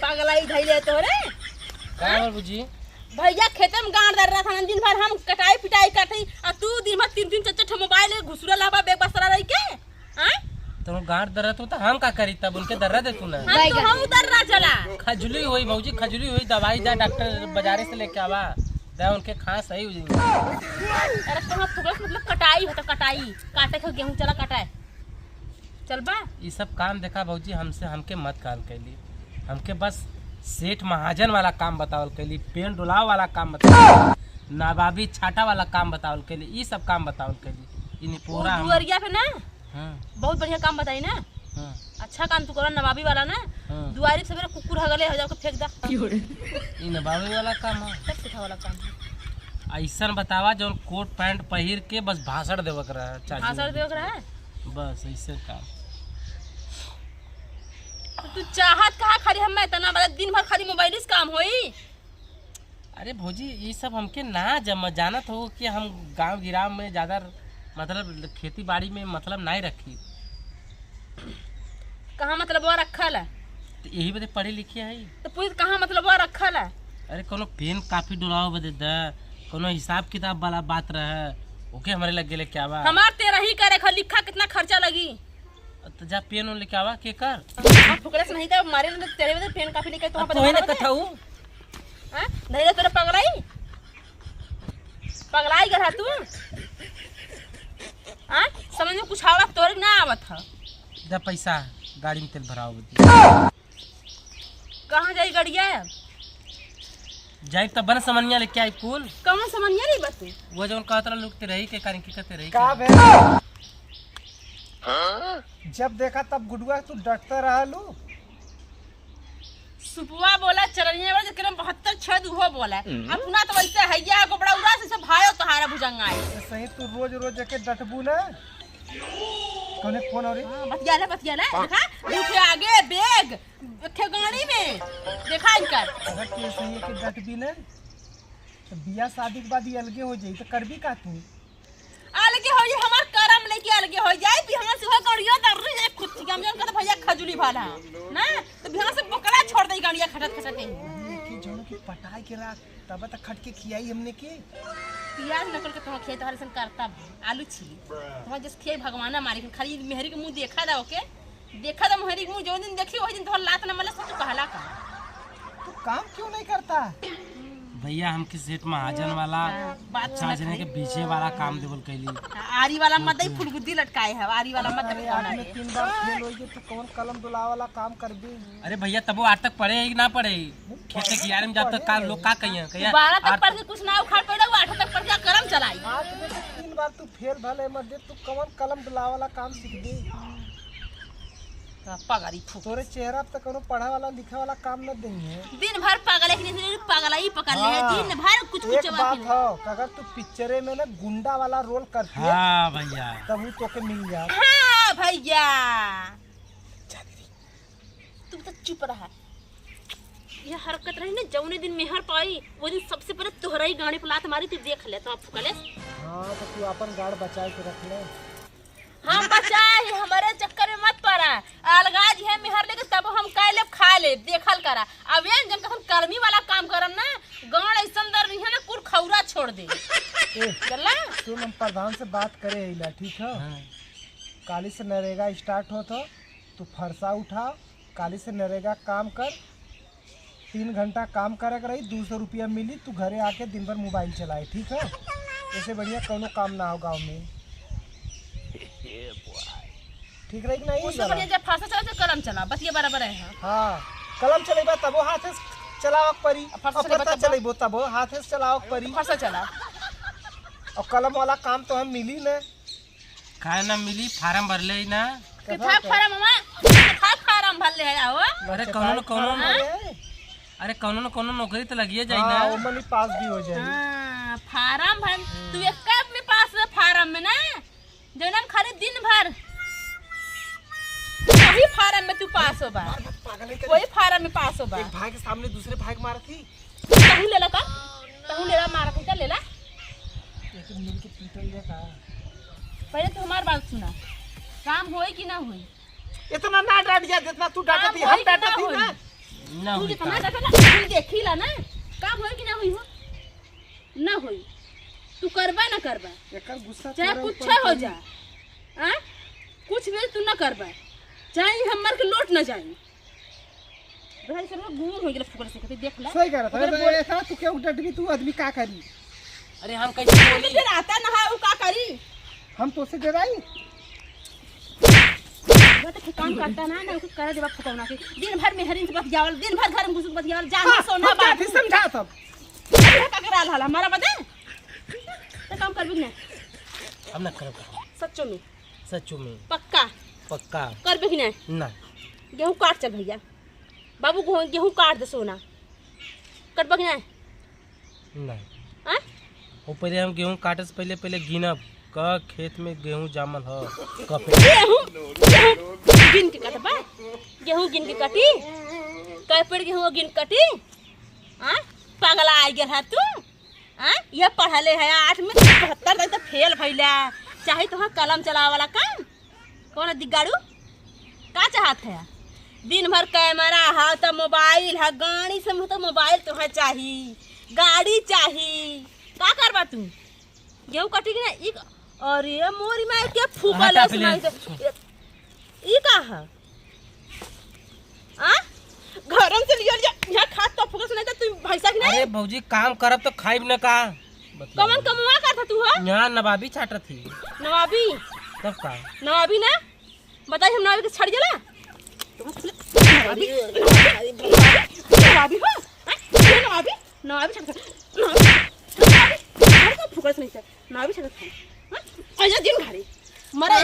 पागलाई धैले तोरे। का बाबूजी? भैया खेते में गांड दर रहा था, दिन भर हम कटाई पिटाई करते आ तू दिन भर तीन तीन चार चार मोबाइल घुसुरा लाबा बेग बसरा रही के। हां तुम गांठ दर्द हो तो हम का करी तब उनके दर्द दे तू ना। हम तो हम उतर रहा चला। खजली हुई भौजी, खजली हुई, दवाई जा डॉक्टर बाजारे से लेके आवा दे उनके खा सही हो जाएंगे। अरे तुम फुकस मतलब कटाई होता, कटाई काटे के गेहूं चला कटाए चल बा। ये सब काम देखा भौजी हमसे हमके मत काल कैली, हमके बस सेठ महाजन वाला काम बतावल कैली, पेन डुलाव वाला काम बतावल, नवाबी छाटा वाला काम बतावल कैली, ये सब काम बतावल कैली। इन पूरा हम दुआरिया पे ना। हां बहुत बढ़िया काम बताई ना। हां अच्छा काम तू करा नवाबी वाला ना। हाँ। दुआरी से मेरा कुकुर हगले हो जाओ के फेंक दा। ई नवाबी वाला काम है, सब सिखा वाला काम है। ऐसा बतावा जो कोट पैंट पहिर के बस भाषण देवक रहा, भाषण देवक रहा है बस ऐसे काम। तो तू चाहत कहा खाली हम मैं इतना बड़ा दिन भर खाली मोबाइल से काम होई। अरे भौजी ये सब हमके ना जमा जानत हो कि हम गांव गिराव में ज्यादा मतलब खेती बाड़ी में मतलब नहीं रखी। कहाँ मतलब वो रखल है? तो यही बदे पढ़ी लिखी है तो पूछ कहाँ मतलब वो रखल है? अरे कोनो पेन काफी डुलाओ बदे द, कोनो हिसाब किताब वाला बात रहे ओके हमारे लग गेले क्या बा। हमार तेरा ही करे खा लिखा कितना खर्चा लगी। तो जा पेन उन लेके आवा के कर। हम फुकरे से नहीं था मारे न तेरे में पेन काफी लेके तो तो ना कथाऊ हां नहीं रे तोरे पगलाई पगलाई गरा तू। हां समझ में कुछ आवत तोरे ना आवत ह। जा पैसा गाड़ी में तेल भराओ बदी। कहां जाई गड़िया? जाई तब बन समनिया लेके आई कुल। कौन समनिया रे बस वो जवन कहत रहा लोग ते रही के कारण की कहते रही का बे। हां जब देखा तब गुडुआ तू डटता रहलू। सुपुआ बोला चरनिया वाला जकरे 72 छेद उहो बोला अपना तो वैसे हैया गोबड़ा उड़ा से सब भायो तोहारा भुजंगा है। सही तू रोज रोज के डटबू ना कोने फोन और। हां बतिया ले बतिया ले देखा उठे आगे बैग खे गाड़ी में देखा इनकर। अगर के सही के डटबी ना तो बियाह शादी के बाद ये अलगे हो जाई तो करबी का तू? अलगे हो जाई हमार करम लेके अलगे हो जाई बिहान से गड़िया दर्री जाए खुद हम जन कहत भैया खजुली भाला ना तो बिहान से बकरा छोड़ दई गड़िया खटत खटत के के जनो की पटाई के राख तब तक खट के खियाई हमने के प्याज नकल के तुम खियाई तोहरे सन करता आलू छी तुम जस खियाई भगवाना मारी खाली मेहरी के मुंह देखा दा ओके देखा दा मेहरी के मुंह जो दिन देखी वही दिन तोहर लात न मले सब कहला का। तू काम क्यों नहीं करता? भैया हमके सेठ महाजन वाला चाचने के पीछे वाला काम देवल कैली। आरी वाला मत दई फुलगुद्दी लटकाए है आरी वाला मत दई। अरे में तीन बार फेल होई तू कौन कलम दुला वाला काम करबी? अरे भैया तबो 8 तक पढ़े कि ना पढ़े खेते की यार में जब तक का लोग का कहिए कहिए 12 तक पढ़ के कुछ ना उखाड़ पड़े 8 तक पढ़ के करम चलाई। 8 में तो 3 बार तू फेल भले मत दे तू कौन कलम दुला वाला काम सीख दे। पगड़ी फूक तोरे चेहरा पे कोनो पढ़ा वाला लिखा वाला काम न देही है। दिन भर पागल एक नहीं पागल ही पकड़ ले है दिन भर कुछ कुछ एक बात हो अगर तू पिक्चरे में ना गुंडा वाला रोल करती है। हां भैया तब वो तोके मिल जा। हां भैया तू तो चुप रहा। यह हरकत रही ना जौने दिन मेहर पाई वो दिन सबसे पहले तोहरा ही गाड़ी पर लात मारी तू देख ले तो फुकले। हां तो तू अपन गाड़ बचाए के रख ले। हम बचाए हमारे चक्कर में मत पड़ा अलगाज है मेहर लेके तब हम का ले खा ले देखल करा। अब ये जब हम कर्मी वाला काम करम ना गाड़ ऐसन दर नहीं है ना कुल खौरा छोड़ दे। चला सुन हम प्रधान से बात करे इला ठीक है। हाँ। काली से नरेगा स्टार्ट हो तो तू फरसा उठा काली से नरेगा काम कर 3 घंटा काम करे रही 200 रुपया मिली तू घरे आके दिन भर मोबाइल चलाए ठीक है। ऐसे बढ़िया कोनो काम ना हो गाँव में ठीक रही कि नहीं? उससे बढ़िया जब फांसा चला तो कलम चला बस ये बराबर है। हां कलम चलेबा तब वो हाथ से चलावक परी फरसा चलेबो तब वो हाथ से चलावक परी फरसा चला और कलम वाला काम तो हम मिली ना काहे ना मिली फार्म भर ले ना कितना फार्म मामा कितना फार्म भर ले आओ। अरे कोनो न कोनो अरे कोनो न कोनो नौकरी तो लगिए जाई ना। हां ओ मनी पास भी हो जाई। हां फार्म भर तू एक कब में पास फार्म में ना जो नाम खाली दिन भर वही फार्म में तू पास हो बा वही फार्म में पास हो बा। एक भाई के सामने दूसरे भाई के मारा थी तहु लेला का तहु लेला मारा थी का लेला एक के मिल के पीटल जा का। पहले तो हमार बात सुना, काम होई कि ना होई? इतना ना डांट जा जितना तू डांटत थी, काम हम होई कि डांटत ना थी होई? ना। ना तू होई जितना काम। डांटा ना तू देखी ला ना, काम होई कि ना होई? हो ना होई, तू करबा ना करबा, एकर गुस्सा चाहे तोरा कुछ ऊपर हो जा, आ कुछ भी तू ना करबा, चाहे हमर के लोट ना जाई। भाई सब गुम हो गेल फुकल से कहते देख ला। सही करत ओकरे है, ऐसा तू क्यों डटबी, तू आदमी का करी? अरे हम कैसे बोली? फिर आता ना है उ का करी? हम तो से डराई। वो तो काम करता ना ना, ओके कर देबा फुकौना के। दिन भर मेहरिन से बतियावल, दिन भर घर में घुस के बतियावल, जान हाँ, सोना हम बात जाती समझा सब। का करा हला हमारा बता तो काम करबी ना? हम ना करब काम। सच्चो में? सच्चो में। पक्का? पक्का। करबे कि ना? ना। गेहूं काट चल भैया, बाबू गेहूं काट दे सोना, कटबा कि ना? ना। हाँ? वो पहले हम गेहूं काटे से पहले पहले गिनब क खेत में गेहूं जामल ह कपे। गेहूं गेहूं गिन के कटबा, गेहूं गिन के कटी, कै पेड़ गेहूं गिन कटी? हाँ पागल आ गेल है तू? हाँ यह पढ़ले है 8 में 72 तक तो फेल भइला। चाहे तो कलम चलावे वाला काम कौन दिगाड़ू का चाहत है? दिन भर कैमरा है तो मोबाइल है, गाड़ी से तो मोबाइल तो चाही, गाड़ी चाही, का करबा तू? गेहूं कटी कि ना? एक अरे मोरी माई के फूकल हटा है पहले। सुनाई से। ई का है? आ घरम से लियो जा, यहाँ खात तो फूकल सुनाई तू भैसा कि नहीं? अरे भौजी काम करब तो खाइब न का। कमन कमवा करता तू? हा यहाँ नवाबी छाटत थी। नवाबी? तब का नवाबी ना बताई, हम नवाबी के छड़ जाला? नवाबी नवाबी हो नवाबी नवाबी छड़ नवाबी फुकस नहीं सर, नवाबी छड़ अच्छा दिन घरे मरे।